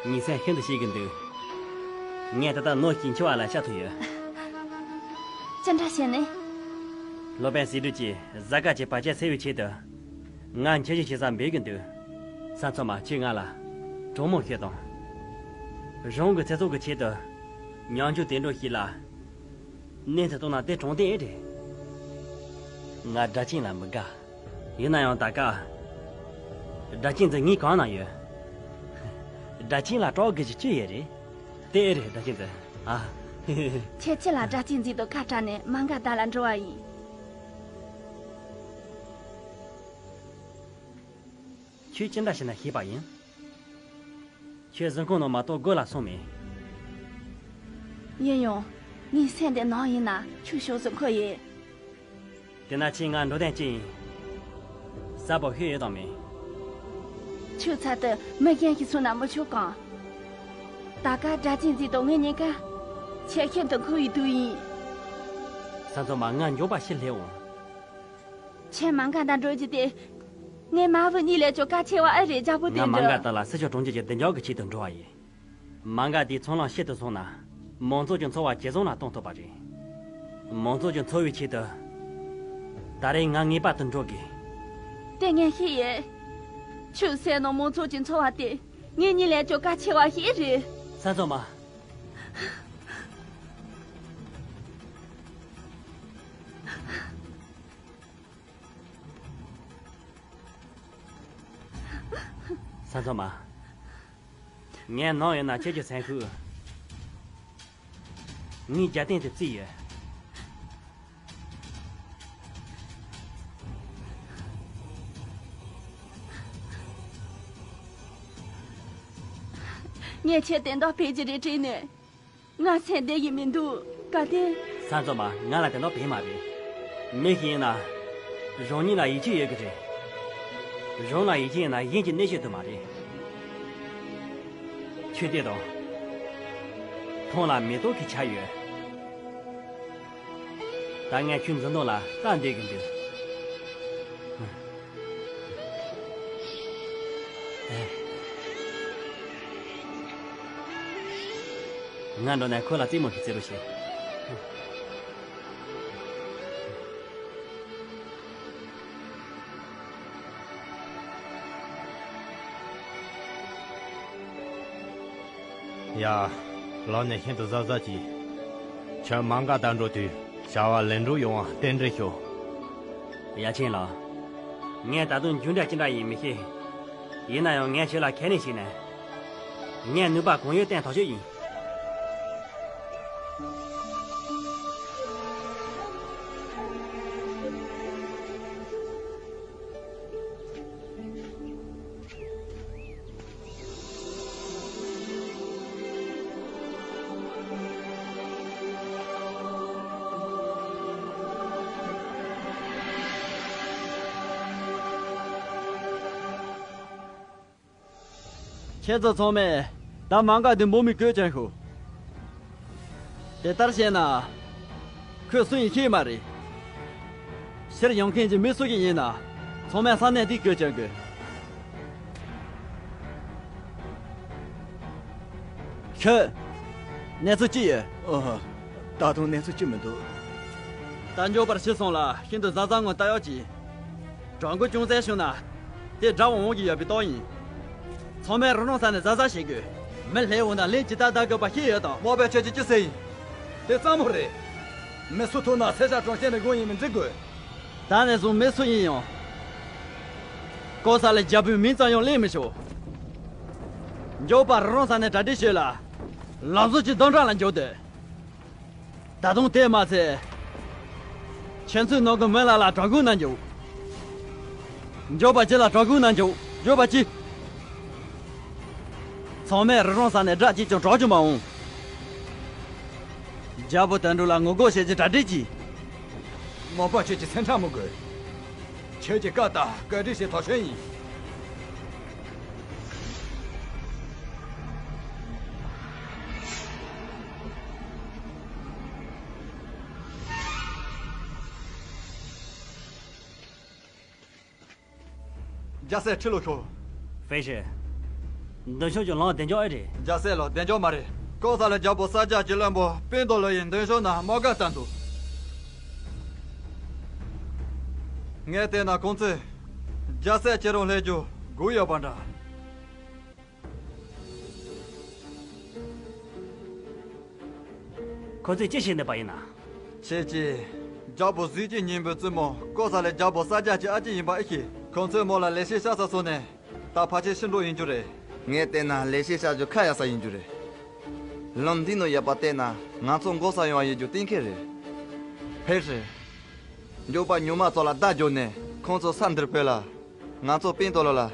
ངའི་སེམས་ཤིན་ཏུ་གཤིས་ཀྱི་འདུག་ངས་ད་ལྟ་ནོར་གྱིས་འཆི་བ་ལ་ཤར་ཐུབ་ཡོད། ཅི་འདྲ་བྱས་ནས། སློབ་དཔོན་སྲིད་སྒྲུབ་ཀྱིས་གཟའ་སྐར་གྱི་བར་ཆད་སེལ་བའི་ཆེད་དུ། ང་འཆི་བཞིན་བྱེད་ས་འབོད་ཀྱི་འདུག་ས་མཚམས་མ་ཁྱེད་ང་ལ་དྲང་མོ་བཤད་དང་། རང་གི་ཚེ་སྲོག་གི་ཆེད་དུ། ཉམ་ཆུང་དུད་འགྲོ་ཞིག་ལ། གནོད་འཚེ་གཏོང་ན་དེ་དྲང་བདེན་ཨེ་རེད། ང་སྒྲ་གཅན་ལ་མི་དགའ། ཡིན་ན་ཡང་ད་སྐབས། སྒྲ་གཅན་འཛིན་ངའི་གང་ན་ཡོད། སྒྲ་གཅན་ལ་སྐྲག་དགོས་ཀྱི་ཅི་ཡོད་རེད། དེ་ཨེ་རེད་སྒྲ་གཅན་འཛིན། ཨ། ཁྱེད་ཁྱེད་ལ་སྒྲ་གཅན་འཛིན་དང་ཁ་བྲལ་ནས་མ་འགའ་བདག་ལ་འགྲོ་བ་ཡིན། ཅི་འདྲ་བྱས་ན་ཤེས་པ་ཡིན། ཁྱོད་གཟིམ་ཁང་ནང་མ་གཏོགས་སྒོ་ལ་སོང་མེད། ཡིན་ཡང་། ངའི་སེམས་དེ་ནང་ཡིན་ན་ཁྱོད་ཤོག་གཟིམ་ཁང་ཡིན། དེ་ན་ཁྱེད་ང་འགྲོ་དོན་ཅི་ཡིན། གསལ་པོ་ཤེས་ཡོད་དམ་མེད། ཁྱོད་ཚ་དུ་མི་གཞན་ཞིག་སོང་ན་མི་ཆོག་གམ། ད་ག་སྒྲ་ཅན་འཛིན་དང་ངའི་གཉིས་ཀ་ཆེས་ཤིན་ཏུ་མཁོ་བའི་དུས་ཡིན། ས་མཚོ་མ་ང་མགྱོགས་པ་ཕྱིར་སླེབས་འོང་། ཁྱེད་མ་འགའ་དང་འགྲོ་རྒྱུ་དེ། ངའི་མ་བུ་གཉིས་ལས་ཀྱང་གལ་ཆེ་བ་ཨེ་རེད། རྒྱལ་པོ་དེ་ང་མ་འགའ་འདྲ། དག་ལ་སྲིད་ཕྱོགས་གྲོང་ཁྱེར་གྱི་བདེ་འཇགས་ཀྱི་ཆེད་དུ་འགྲོ་བ་ཡིན། མ་འགའ་དེའི་ཚོང་ལམ་ཕྱེད་དུ་སོང་ན། མང་ཚོགས་ཀྱི་འཚོ་བ་ཇེ་བཟང་ལ་གཏོང་ཐུབ་པ་རེད། མང་ཚོགས་ཀྱི་འཚོ་བའི་ཆེད་དུ། ད་རེས་ང་ངེས་པར་དུ་འགྲོ་དགོས། དེ་ངས་ཤེས་ཡོད། ཁྱོད་སེམས་ནང་མང་ཚོགས་ཀྱི་འཚོ་བ་དེ་ངེད་གཉིས་ལས་ཀྱང་གལ་ཆེ་བ་ཞིག་རེད། ས་མཚོ་མ། ས་མཚོ་མ། ངས་ནམ་ཡིན་ན་ཁྱེད་ཀྱི་སེམས་ཤུགས། ངས་རྒྱབ་རྟེན་དུ་བརྩིས་ཡོད། ངས་ཁྱེད་དེ་འདྲ་བྱེད་ཀྱི་རེད་དྲན་ནས། ང་སེམས་བདེ་ཡི་མི་འདུག་གལ་ཏེ། ས་མཚོ་མ། ང་ལ་དེ་འདྲ་བྱེད་མ་རེད། མི་ཞིག་ཡིན་ན། གཞན་ཉིད་ལ་ཡིད་ཆེས་ཡོད་ཀྱི་རེད། གཞན་ལ་ཡིད་ཆེས་ཡིན་ན་གཞན་གྱི་གནོད་བྱེད་དུ་མ་རེད། ཁྱོད་དེ་དང་། ཐང་ལ་མེ་ཏོག་གི་ཆར་ཡོད། ད་ངས་ཁྱོད་འཛིན་སྟངས་ལ་ལྟ་བསྡད་ཀྱི་འདུག་ང་འགྲོ་ནས་ཁོ་ལ་རྩེད་མོ་ཞིག་རྩེ་རོགས་བྱེད། ཡ། ལམ་ནས་ཤིན་ཏུ་གཟབ་གཟབ་གྱིས། ཁྱོད་མ་འགའ་དང་འགྲོ་དུས་བྱ་བ་ལེགས་འགྲུབ་ཡོང་བ་རྟེན་འབྲེལ་ཞུ། ཡ་ཆེན་ལགས། ངས་ད་དུང་རྒྱུ་འབྲས་ཅི་འདྲ་ཡིན་མི་ཤེས། ཡིན་ན་ཡང་ངས་ཁྱོད་ལ་ཁས་ལེན་ཞུས་ནས། ངས་ནུས་པ་གང་ཡོད་བསྟན་ཐག་ཆོད་ཡིན། ཁྱེད་ཚོ་ཚང་མས་ད་མ་འགའ་དེ་འབུ་མི་བཀོལ་ཀྱང་ཤོག་དེ་ལྟར་བྱས་ན། ཁོས་སུ་ཡིན་ཤེས་མ་རེད། ཕྱིར་ཡོང་མཁན་གྱི་མི་སུ་ཞིག་ཡིན་ན། ཚང་མས་ས་གནས་འདི་བཀོལ་ཀྱང་དགོས། ཁྱོད། གནས་ཚུལ་ཅི་ཡོད། ཨ། ད་དུང་གནས་ཚུལ་ཅི་མི་འདུག་ད་མགྱོགས་པར་ཕྱིར་སོང་ལ་ཤིན་ཏུ་གཟབ་གཟབ་ངང་ལྟ་ཡག་གྱིས། གྲགས་འགུལ་ཅུང་ཟད་བྱུང་ན། དེ་དགྲ་བོ་འོང་གི་ཡོད་པའི་རྟགས་ཡིན། ཚང་མས་རི་རོང་ས་ནས་གཟབ་གཟབ་བྱེད་དགོས། མི་སླེབས་འོང་ན་ལན་ཇི་ལྟར་བདའ་དགོས་པ་ཤེས་ཡོད་དམ། མ་པ་ཁྱོད་ཀྱིས་ཅི་ཟེར་ཡིན། དེ་གཙང་མོ་རེད། མི་སུ་ཐུག་ན་སེར་ཤ་གྲོང་ཁྱེར་ནས་དགོན་ཡིན་མིན་འདྲི་དགོས། ད་ནས་བཟུང་མི་སུ་ཡིན་ཡང་། ལྐོག་ཟ་ལས་རྒྱལ་པོའི་མིང་ཙམ་ཡང་གླེང་མི་ཆོག་མགྱོགས་པར་རི་རོང་ས་ནས་གྲ་སྒྲིག་བྱོས་ལ། ལམ་བཟོ་གྱི་འདུམ་གྲངས་ལ་འཇོག་འདོད། ད་དུང་དེ་མ་ཚད། ཁྱེད་ཚོའི་ནང་གི་མི་ལ་ལ་གྲགས་འགུལ་གནང་རྒྱུ། མགྱོགས་པ་ཅི་ལ་གྲགས་འགུལ་གནང་རྒྱུ། མགྱོགས་པ་ཅི། ཚང་མས་རི་རོང་ས་ནས་སྒྲ་གཅིག་ཀྱང་གྲགས་རྒྱུ་མ་འོང་། རྒྱལ་པོ་དོན་གྲུབ་ལ་ངོ་རྒོལ་བྱེད་ཀྱི་གྲ་སྒྲིག་གྱིས། མ་པ་ཁྱོད་ཀྱི་སེམས་ཁྲལ་མི་དགོས། ཁྱོད་ཀྱི་བཀའ་ལྟར་བཀའ་སྒྲིག་བྱེད་ཐག་ཆོད་ཡིན། རྒྱལ་སྲས་ཁྲི་ལོ་ཤོར། ཧྥེ་ཧྲི། མདུན་ཕྱོགས་ཀྱི་ལམ་བདེ་འཇགས་ཨེ་རེད། རྒྱལ་སྲས་ལགས་བདེ་འཇགས་མ་རེད། ལྐོག་ཟ་ལས་རྒྱལ་པོ་ས་རྒྱ་གྱི་བློན་པོ་པིན་ཏོ་ལོ་ཡིས་མདུན་ཕྱོགས་ན་དམག་སྒར་བཏབ་འདུག་ངས་བལྟས་ན་ཁོང་ཚོས་རྒྱལ་སྲས་ཁྱེད་རང་སླེབས་རྒྱུ་སྒུག་ཡོད་པ་འདྲ། ཁོ་ཚོས་ཅི་བྱེད་འདོད་པ་ཡིན་ན། ཁྱེད་ཀྱིས་རྒྱལ་པོ་གཟི་བརྗིད་སྙིང་པོའི་བཙུན་མོ་ལྐོག་ཟ་ལས་རྒྱལ་པོ་ས་རྒྱ་གི་ཨ་ཅེ་ཡིན་པ་ཨེ་ཤེས། ཁོང་ཚོས་མོ་ལ་ལེགས་བཤད་བཤད་ས་སོང་ནས་ད་ཕལ་ཆེར་ཤི་འགྲོ་ཡིན་རྒྱུ་རེད། ངས་བལྟས་ན་ལེགས་བཤད་བཤད་རྒྱུ་ཁ་ཡ་ས་ཡིན་རྒྱུ་རེད། ལམ་འདི་ནང་ཡོད་པ་བལྟས་ན་ང་ཚོ་མགོ་ས་ཡོང་བ་ཡིན་རྒྱུ་གཏན་འཁེལ་རེད། ཕེབས་རེད། མགྱོགས་པ་ཉུང་མ་ཚོ་ལ་བརྡ་བརྒྱབ་ནས་ཁོང་ཚོ་ས་འདིར་ཕེབས་ལ། ང་ཚོ་པིན་ཏོ་ལོ་ལ།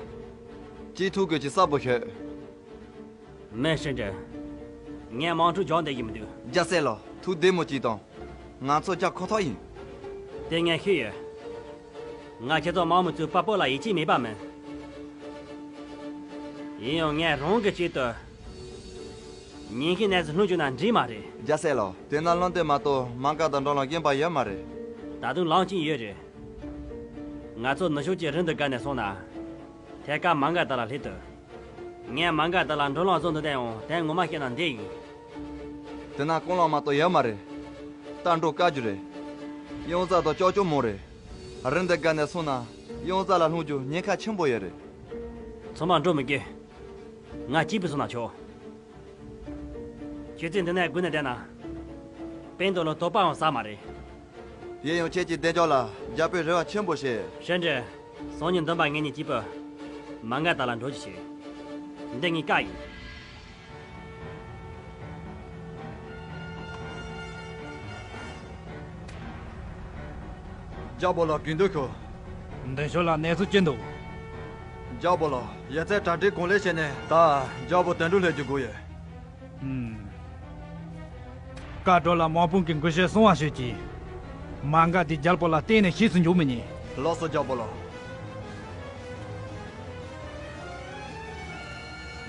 ཅིག་ཐུག་དགོས་ཀྱི་གསལ་པོ་ཤོད། མེད་ཧྲིན་ཀྲིན། ངས་དམག་འཁྲུག་རྒྱག་འདོད་ཀྱི་མི་འདུག་རྒྱལ་སྲས་ལགས། ཐུགས་བདེ་མོ་ཅིག་དང་། ང་ཚོ་རྒྱག་ཁོ་ཐག་ཡིན། དེ་ངས་ཤེས་ཡོད། ང་ཁྱེད་ཚོ་དམག་མི་ཚོའི་དཔའ་བོ་ལ་ཡིད་ཆེས་མེད་པ་མིན། ཡིན་ཡང་ངས་རང་གི་ཆེད་དུ། ཉེན་ཁའི་གནས་སུ་ལྷུང་རྒྱུ་ན་འགྲིག་མ་རེད། རྒྱལ་སྲས་ལགས། དེ་ན་བློ་འདོད་མ་གཏོགས་མ་འགའ་དང་འགྲོ་ལམ་རྐྱེན་པ་ཡོད་མ་རེད། ད་དུང་ལམ་རྐྱེན་ཡོད་རེད། ང་ཚོ་ནུབ་ཕྱོགས་ཀྱི་རི་འདི་བརྒལ་ནས་སོང་ན། ཐད་ཀར་མ་འགའ་དག་ལ་སླེབས་ཐུབ། ངས་མ་འགའ་དག་ལ་འགྲོ་ལམ་བཟོ་འདོད་དེ་ཡང་དེ་ངོ་མ་བཤད་ན་འདི་ཡིན། དེ་ན་ཀུན་སློང་མ་གཏོགས་ཡོད་མ་རེད། ད་འགྲོ་དཀའ་རྒྱུ་རེད། གཡང་གཟར་དང་ཀྱོག་ཀྱོག་མང་རེད། རི་འདི་བརྒལ་ནས་སོང་ན་གཡང་གཟར་ལ་ལྷུང་རྒྱུ་ཉེན་ཁ་ཆེན་པོ་ཡོད་རེད། ཚང་མ་འགྲོ་མི་དགོས། ང་གཅིག་པུ་སོང་ན་ཆོག་ཁྱེད་ཚོས་འདི་ནས་སྒུག་ནས་བསྡད་ན། པེན་ཏོ་ལོ་དོགས་པའང་ཟ་མ་རེད། དེ་ཡང་ཁྱེད་ཀྱི་བདེ་འཇགས་ལ་རྒྱལ་པོས་རེ་བ་ཆེན་པོ་བྱེད། ཧྲན་ཀྲིན། སང་ཉིན་འདུན་པ་ངེད་གཉིས་གཅིག་པུ། མ་འགའ་དག་ལ་འགྲོ་རྒྱུ་བྱེད། འདི་ངའི་བཀའ་ཡིན། རྒྱལ་པོ་ལགས། དགེ་འདུན་ཁོ། མདུན་ཕྱོགས་ལ་གནས་ཚུལ་ཅི་འདུག་རྒྱལ་པོ་ལགས། ཡ་མཚན་གྲ་སྒྲིག་གང་ལེགས་བྱས་ནས་ད་རྒྱལ་པོ་དོན་གྲུབ་སླེབས་རྒྱུ་སྒུག་ཡོད། ཨུམ། བཀའ་སྒྲོག་ལ་དམག་དཔུང་གི་འགུལ་སྐྱོད་སྲུང་བ་ཞུས་ཀྱིས། མ་འགའ་དེ་རྒྱལ་པོ་ལ་གཏན་ནས་ཤེས་སུ་འཇུག་མི་ཉན། ལགས་སོ་རྒྱལ་པོ་ལགས།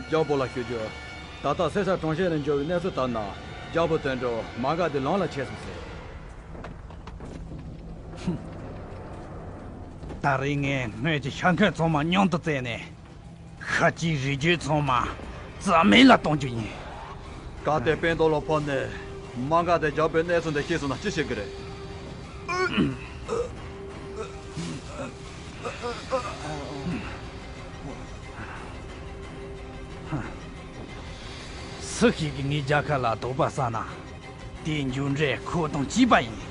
རྒྱལ་པོ་ལ་ཞུ་རྒྱུ། ད་ལྟ་སེ་ཤ་གྲོང་ཁྱེར་ནས་འབྱོར་བའི་གནས་ཚུལ་ལྟར་ན། རྒྱལ་པོ་དོན་གྲུབ་མ་འགའ་དེ་ལམ་ལ་ཆས་སོང་ཟེར། ཧུམ། ད་རེས་ངས་སྔོན་གྱི་ཤ་འཁོན་ཚང་མ་མཉམ་དུ་བཙལ་ནས། ཤ་སྐྱེས་རིགས་རྒྱུད་ཚང་མ་རྩ་མེད་ལ་གཏོང་རྒྱུ་ཡིན། གལ་ཏེ་པེན་ཏོ་ལོ་ཕོབ་ནས་མ་འགའ་དེ་རྒྱལ་པོའི་གནས་ཚུལ་འདི་ཤེས་སོང་ན་ཅི་བྱེད་ཀྱི་རེད། སུ་ཞིག་གིས་ངའི་རྒྱལ་ཁབ་ལ་དོགས་པ་ཟ་ན། དེའི་མཇུག་འབྲས་ཁོ་དང་གཅིག་པ་ཡིན།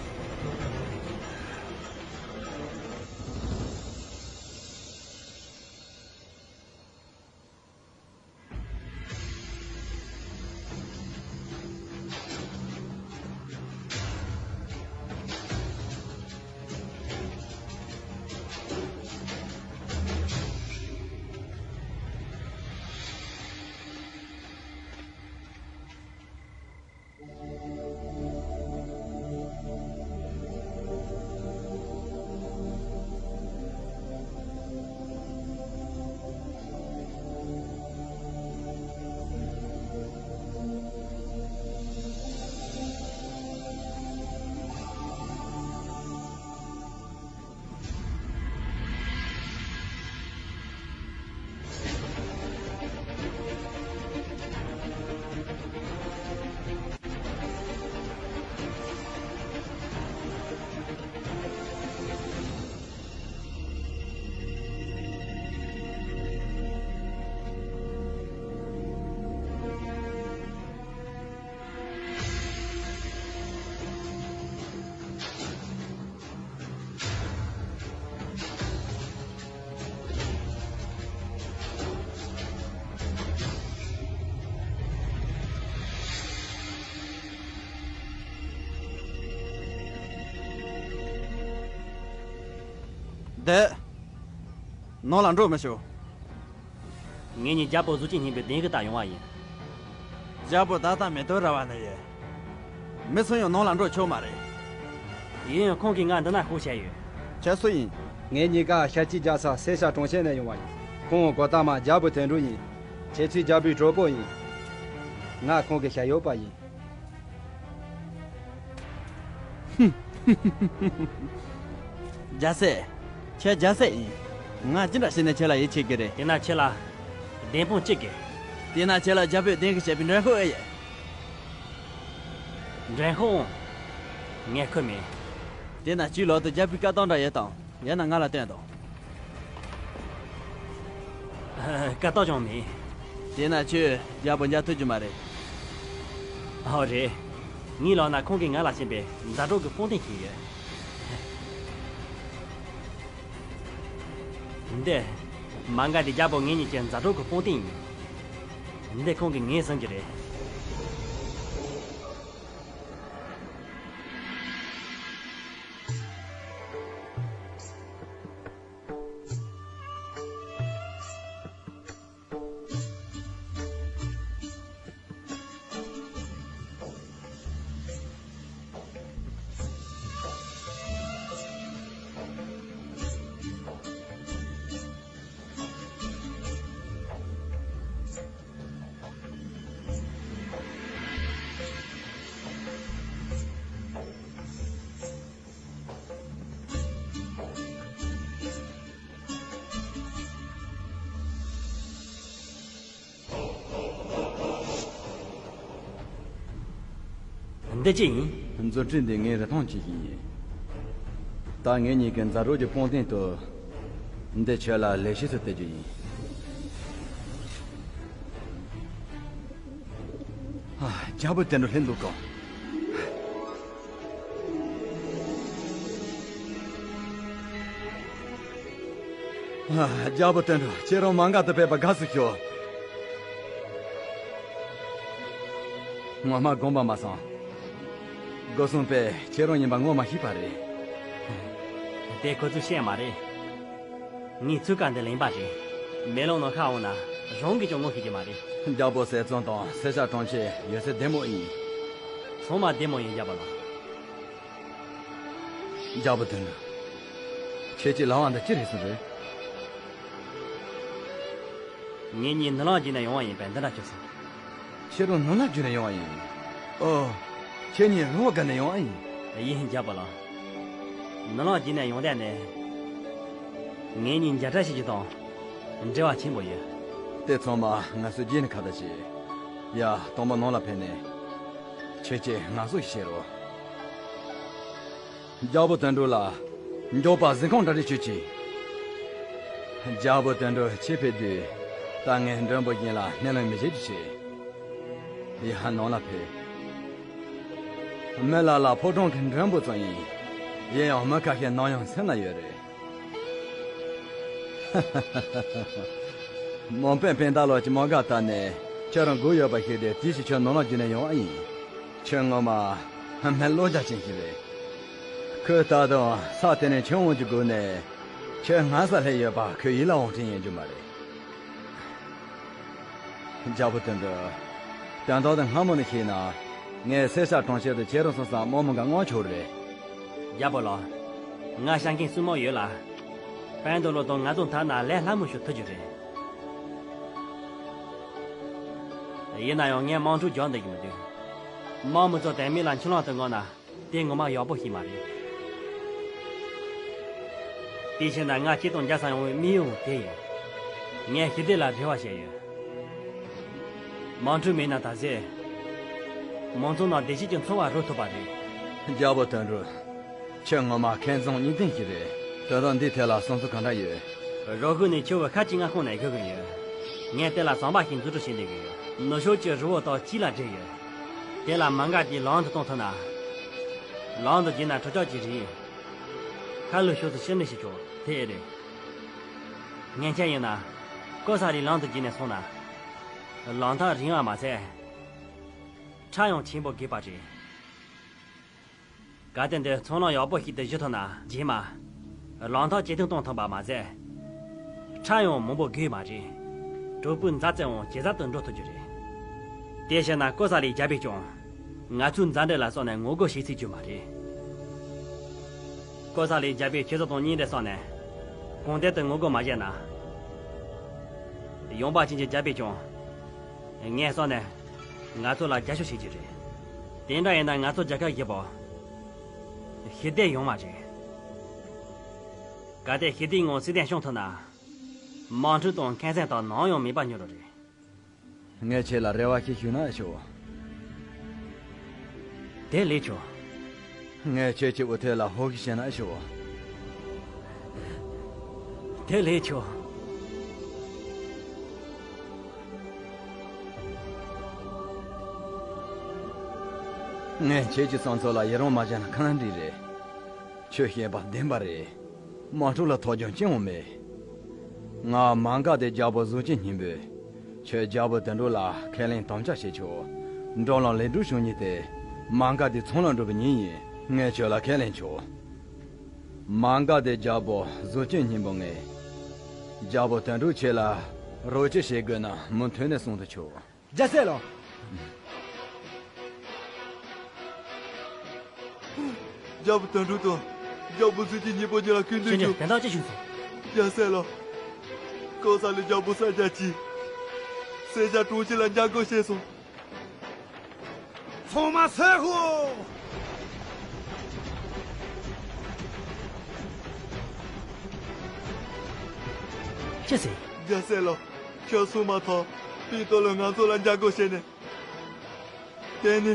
འདི། ནང་ལ་འགྲོ་མི་ཤོག་ངེད་གཉིས་རྒྱལ་པོ་གཟུགས་ཅན་སྙིང་པོའི་གདན་གྱི་ལྟ་ཡོང་བ་ཡིན། རྒྱལ་པོ་ད་ལྟ་མེ་ཏོག་ར་བ་ན་ཡོད། མི་སུ་ཡང་ནང་ལ་འགྲོ་ཆོག་མ་རེད། ཡིན་ཡང་ཁོང་གིས་ང་འདི་ན་བསྐོ་བྱས་ཡོད། ཁྱེད་སུ་ཡིན། ངེད་གཉིས་ཀ་ཤ་སྐྱེས་རྒྱལ་ས་སེ་ཤ་གྲོང་ཁྱེར་ནས་ཡོང་བ་ཡིན། ཁོང་གོ་ད་མ་རྒྱལ་པོ་དོན་གྲུབ་ཡིན། ཁྱེད་ཚོའི་རྒྱལ་པོའི་གྲོགས་པོ་ཡིན། ང་ཁོང་གི་ཞབས་གཡོག་པ་ཡིན། རྒྱལ་སྲས། ཁྱེད་རྒྱལ་སྲས་ཡིན། ང་ཅི་འདྲ་བྱས་ནས་ཁྱེད་ལ་ཡིད་ཆེས་ཀྱི་རེད། དེས་ན་ཁྱེད་ལ་བདེན་དཔང་ཅི་དགོས། དེས་ན་ཁྱེད་ལ་རྒྱལ་པོས་གདན་གྱི་བྱས་པའི་མགྲོན་ཁོག་ཨེ་ཡོད། མགྲོན་ཁོག་འོང་། ངས་ཁུར་མེད། དེས་ན་ཁྱོད་ལག་ཏུ་རྒྱལ་པོའི་བཀའ་བཏང་འདྲ་ཡོད་དམ། ཡོད་ན་ང་ལ་སྟོན་དང་། བཀའ་བཏང་ཀྱང་མེད། དེས་ན་ཁྱོད་རྒྱལ་པོ་མཇལ་ཐུབ་རྒྱུ་མ་རེད། ཨོ་རེད། ངའི་ལག་ན་ཁོང་གིས་ང་ལ་བྱིན་པའི་མཛའ་གྲོགས་ཀྱི་དཔུང་རྟེན་ཞིག་ཡོད། འདི། མ་འགའ་དེ་རྒྱལ་པོ་ངེད་གཉིས་ཀྱི་མཛའ་གྲོགས་ཀྱི་དཔུང་རྟེན་ཡིན། འདི་ཁོང་གིས་ངས་ཟིན་གྱི་རེད། དེ་ཅི་ཡིན། མཛུབ་ཁྲིད་འདི་ངའི་རིན་ཐང་ཅན་ཞིག་ཡིན། ད་ངེད་གཉིས་ཀྱི་མཛའ་གྲོགས་ཀྱི་དཔུང་སྟེང་དུ། འདི་ཁྱོད་ལ་ལེགས་བཤད་སུ་སྟེར་རྒྱུ་ཡིན། ཨ། རྒྱལ་པོ་དོན་གྲུབ་སླེབས་འདུག་གོ། ཨ། རྒྱལ་པོ་དོན་གྲུབ། ཁྱེད་རང་མ་འགག་ཏུ་ཕེབས་པ་དགའ་བསུ་ཞུ། ངོ་མ་དགོངས་པ་མ་ཚོམ། སྒོ་སྲུང་པས་ཁྱེད་རང་ཡིན་པ་ངོ་མ་ཤེས་པ་རེད། དེ་ཁོ་ཚོས་བཤད་མ་རེད། ངས་ཚུལ་བཀའ་འདི་ལེན་པ་རེད། མེ་ལོང་ནང་ཤར་འོང་ན་རང་གིས་ཀྱང་ངོ་ཤེས་ཀྱི་མ་རེད། རྒྱལ་པོ་ཟས་གཙང་དང་སེར་སྐྱ་གྲོང་ཁྱེར་ཡོད་ཚད་བདེ་མོ་ཡིན། ཚང་མ་བདེ་མོ་ཡིན། རྒྱལ་པོ་ལགས། རྒྱལ་པོ་དོན་གྲུབ། ཁྱེད་ཀྱི་ལམ་བར་འདི་ཅི་རེད་ཟེར་རེད། ངེད་གཉིས་ནུབ་གླིང་བརྒྱུད་ནས་ཡོང་བ་ཡིན་པས་འདི་འདྲ་བྱུང་སོང་། ཁྱེད་རང་ནུབ་གླིང་བརྒྱུད་ནས་ཡོང་བ་ཡིན། ཨོ། ཁྱེད་གཉིས་རི་བོ་བརྒལ་ནས་ཡོང་བ་ཡིན། ཡིན། རྒྱལ་པོ་ལགས། ནུབ་གླིང་བརྒྱུད་ནས་ཡོང་དུས་ནས། ངེད་གཉིས་མཇལ་འཕྲད་བྱེད་རྒྱུ་དང་། འབྲེལ་བ་ཆེན་པོ་ཡོད། དེ་ཚང་མ་ང་ཚོས་རྗེས་ནས་ཁ་བརྡ་བྱེད། ཡ། དང་པོ་ནང་ལ་ཕེབས་ནས། ཁྱེད་ཀྱིས་ང་ཚོ་ཞིག་བཤད་རོགས། རྒྱལ་པོ་དོན་གྲུབ་ལགས། མགྱོགས་པ་གཟིམ་ཁང་གྲ་སྒྲིག་བྱོས་ཅིག། རྒྱལ་པོ་དོན་གྲུབ་ཁྱེད་ཕེབས་དུས། ད་ངས་མགྲོན་པོ་གཞན་ལ་སྣེ་ལེན་མི་བྱེད་རྒྱུ་བྱས། ཡ། ནང་ལ་ཕེབས། མི་ལ་ལ་ཕོ་བྲང་གི་མགྲོན་པོ་ཙམ་ཡིན། ཡིན་ཡང་མི་ཁ་ཤས་ནམ་ཡང་སེམས་ན་ཡོད་རེད། མོན་པའི་སྤུན་ཟླ་ལོ་གཅིག་མ་འགག་ཐད་ནས་ཁྱོད་རང་སྒུག་ཡོད་པ་ཤེས་དུས། དེའི་ཕྱིར་ཁྱོད་ནང་ལ་འཇུས་ནས་ཡོང་བ་ཡིན། ཁྱོད་ངོ་མ་སྨན་བློ་རྒྱ་ཅན་ཞིག་རེད། ཁོས་ད་དུང་ས་དེ་ནས་ཁྱོད་འོང་རྒྱུ་སྒུག་ནས། ཁྱོད་སྔ་ས་སླེབས་ཡོད་པ་ཁོའི་ཡིད་ལ་འོང་དྲན་ཡོང་རྒྱུ་མ་རེད། རྒྱལ་པོ་དོན་གྲུབ། དོན་དག་དེ་སྔ་མོ་ནས་ཤེས་ན། ངས་སེར་སྐྱ་གྲོང་ཁྱེར་དུ་ཁྱེད་རང་སོང་ཙང་དམག་མི་འགའ་མངགས་ཆོག་རེད། རྒྱལ་པོ་ལགས། ང་བྱ་འགན་སྲུང་མ་ཡོད་ལ། སྤུན་ཟླ་ལོ་དང་ང་ཚོ་མཐའ་ན་ལས་སླ་མོ་ཞིག་ཐུབ་རྒྱུ་རེད། ཡིན་ན་ཡང་ངས་དམག་འཁྲུག་རྒྱག་འདོད་ཀྱི་མི་འདུག། དམག་མི་ཚོ་དེ་མི་ལ་འཆི་ལམ་དུ་མངགས་ན། དེ་ངོ་མ་ཡག་པོ་ཞིག་མ་རེད། དེ་བྱས་ན་ང་ཁྱེད་དང་མཇལ་ས་ཡོང་བའི་དམིགས་ཡུལ་དེ་ཡིན། ངས་ཞི་བདེ་ལ་རེ་བ་བྱས་ཡོད། དམག་འཁྲུག་མེད་ན་ད་གཟོད། མང་ཚོགས་ནང་བདེ་སྐྱིད་ཀྱི་འཚོ་བ་རོལ་ཐུབ་པ་རེད། རྒྱལ་པོ་དོན་གྲུབ། ཁྱོད་ངོ་མ་མཁས་མཛངས་གཉིས་ལྡན་ཞིག་རེད། དོན་དག་འདིའི་ཐད་ལ་བསམ་ཚུལ་ག་འདྲ་ཡོད། རོགས་ཀྱིས་ནི་ཁྱོད་ཀྱི་ཁ་ཅིག་མངའ་ཁོངས་ནས་བསྐྱོད་ཀྱི་ཡོད། ངས་དེ་ལ་ཟམ་པ་ཞིག་འཛུགས་སྐྲུན་བྱེད་འདོད་ཀྱི་ཡོད། ནུབ་ཕྱོགས་ཀྱི་རི་བོ་དང་དཀྱིལ་ལ་སྦྲེལ་ཡོད། དེ་ལ་མ་འགག་དེ་ལམ་དུ་གཏོང་ཐུབ་ན། ལམ་དུ་བརྒྱུད་ན་གྲུ་ཆུག་གི་རིགས། ཁ་ལུད་ཤོག་ཚོ་ཕྱིར་འབྲི་བྱེད་ཆོག། དེ་ཨེ་རེད། ངས་མཁྱེན་ཡིན་ན། ཀོ་ས་ལི་ལམ་དུ་བརྒྱུད་ནས་སོང་ན། ལམ་ཐག་རིང་བ་མ་ཟད། ཁྲག་ཡང་ཆེན་པོ་རྒྱས་པ་རེད། གལ་ཏེ་འདི་ཚོང་ལམ་ཡག་པོ་ཞིག་ཏུ་བཞུར་ཐུབ་ན། རྗེས་མ་ལམ་ཐག་ཇེ་ཐུང་གཏོང་ཐུབ་པ་མ་ཟད། ཁྲག་ཡང་མང་པོ་རྒྱས་མ་རེད། གྲོགས་པོའི་མཛའ་བརྩེའང་ཇེ་ཟབ་ཏུ་འགྲོ་ཐུབ་རྒྱུ་རེད། དེ་བྱས་ན་ཀོ་ས་ལིའི་རྒྱལ་པོས་ཀྱང་ང་ཚོའི་མཛའ་འབྲེལ་ལ་སོགས་ནས་ངོ་རྒོལ་བྱེད་སྲིད་རྒྱུ་མ་རེད། ཀོ་ས་ལིའི་རྒྱལ་པོས་ཁྱེད་ཚོ་དང་གཉེན་འབྲེལ་སོགས་ནས་གང་ཐད་དུ་ངོ་རྒོལ་མ་བྱས་ན། ཡངས་པ་ཅན་གྱི་རྒྱལ་པོས་ཀྱང་ངན་སོང་ནས་ང་ཚོ་ལ་རྒྱབ་སྐྱོར་བྱེད་ཀྱི་རེད། དེ་འདྲ་ཡིན་ན་ང་ཚོ་རྒྱལ་ཁབ་བཞི་པོ་ཞི་བདེ་ཡོང་མ་རེད། གལ་ཏེ་ཞི་བདེའི་ངང་སྲིད་དོན་སྐྱོང་ཐུབ་ན། དམག་འཁྲུག་དང་མཁར་སེམ་དག་ནམ་ཡང་མེད་པ་ཉོ་རོགས་རེད། ངས་ཁྱེད་ལ་རེ་བ་ཞིག་ཞུས་ན་ཨེ་ཆོག། དེ་ལེགས་ཆོག། ངས་ཁྱེད་ཀྱི་འུ་ཐོད་ལ་ཧོ་གི་བྱས་ན་ཨེ་ཆོག། དེ་ལེགས་ཆོག། ངས་ཁྱེད་ཀྱི་བསམ་ཚུལ་ལ་ཡི་རང་མ་བྱས་ན་གང་འགྲིག་རེད། ཁྱོད་བཤད་པ་བདེན་པ་རེད། དམག་འཁྲུག་ལ་ཐོགས་རྒྱུ་ཅི་ཡང་མེད། ང་མ་འགག་དེ་རྒྱལ་པོ་གཟུགས་ཅན་སྙིང་པོས། ཁྱོད་རྒྱལ་པོ་དོན་གྲུབ་ལ་ཁས་ལེན་དམ་བཅའ་བྱེད་ཆོག། འགྲོ་ལམ་ལེགས་གྲུབ་བྱུང་ཉིན་དེ། མ་འགག་དེ་ཚོང་ལ་འགྲོ་བའི་ཉིན་ཡིན། ངས་ཁྱོད་ལ་ཁས་ལེན་ཆོག། མ་འགག་དེ་རྒྱལ་པོ་གཟུགས་ཅན་སྙིང་པོ་ངས། རྒྱལ་པོ་དོན་གྲུབ་ཁྱེད་ལ་རོགས་སྐྱོར་བྱེད་དགོས་ན་མུ་མཐུད་ནས་གསུང་དུ་ཆུགས། རྒྱལ་སྲས་ལགས། རྒྱལ་པོ་དོན་གྲུབ་དང་རྒྱལ་པོ་གཟུགས་ཅན་སྙིང་པོ་གཉིས་ལ་སྐུ་མདུན་ཁྱེད་གཉིས་བྱུང་། དོན་དག་ཅི་བྱུང་སོང་། རྒྱལ་སྲས་ལགས། ཀོ་ས་ལི་རྒྱལ་པོ་ས་རྒྱ་ཆེ། སེར་སྐྱ་གྲོང་ཁྱེར་ལ་མཇལ་དགོས་བཤད་སོང་། ཚང་མ་སོད་ཤོག། ཅི་ཟེར། རྒྱལ་སྲས་ལགས། ཁྱོད་གསུང་མ་ཐག་པི་ཏོ་ལོས་ང་ཚོ་ལ་མཇལ་དགོས་བཤད་ནས། དེ་ནི།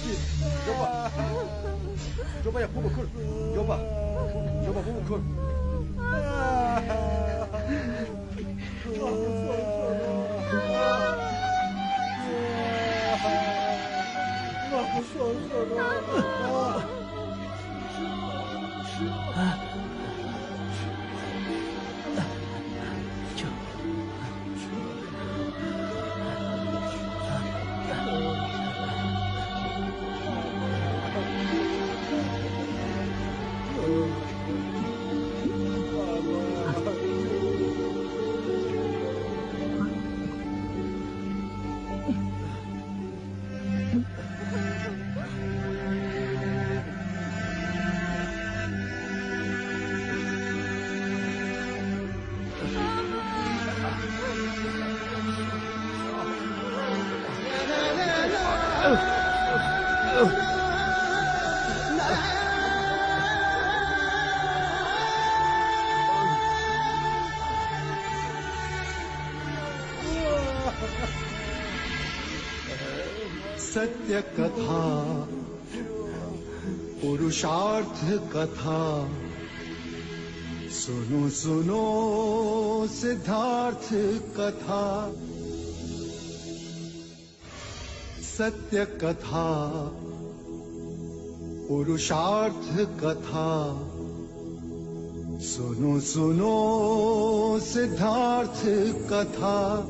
ཅིག་འགྱོད་པ། འགྱོད་པ་ཡ་ཕུ་བོ་ཁུར། འགྱོད་པ། འགྱོད་པ་ཕུ་བོ་ཁུར། सत्य कथा पुरुषार्थ कथा। सुनो सुनो सिद्धार्थ कथा। सत्य कथा पुरुषार्थ कथा। सुनो सुनो सिद्धार्थ कथा।